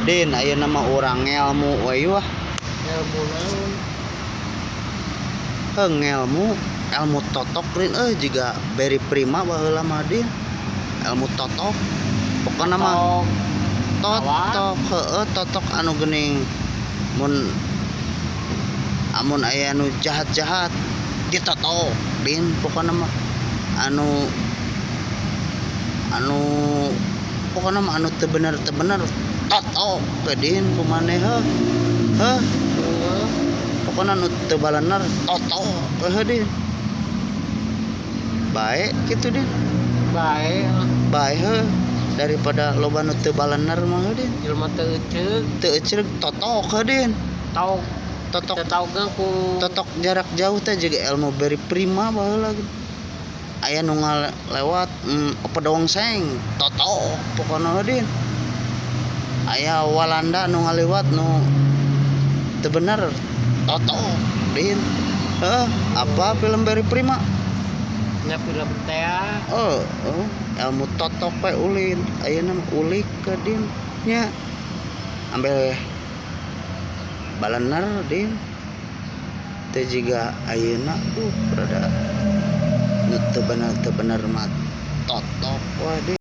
Din, ayeuna mah urang ngelmu we wah. Ilmu naon? Heuh, ngelmu, ilmu totok, Din, euy, jiga Barry Prima baheula mah, Din. Ilmu totok. Pokona mah Tok. Totok, heueuh, totok anu geuning mun amun aya nu jahat-jahat ditotok, Din, pokona mah anu anu pokona mah anu teu bener totok we, Din, ku maneh, heuh. Heuh, Heeh. pokona nu teu balener totok heuh, Din. Bae kitu, Din. Bae lah. Bae heuh, daripada loba nu teu balener mah heuh, Din. Jelema teu eceuk. Teu eceuk totok heuh, Din. Tok. Totok. Teu taukeun ku Totok jarak jauh teh juga ilmu Barry Prima baheula ge. Aya nu ngalewat pedongseng totok pokona heuh, Din. Aya Walanda nu ngaliwat nu teu bener totok, Din. Heuh, apa film Barry Prima? Nya film teh. Oh, ilmu totok we ulin ayeuna mah ulik ke, Din, nya ambe balener, Din. Teu jiga ayeuna, rada nu teu bener mah totok we, Din.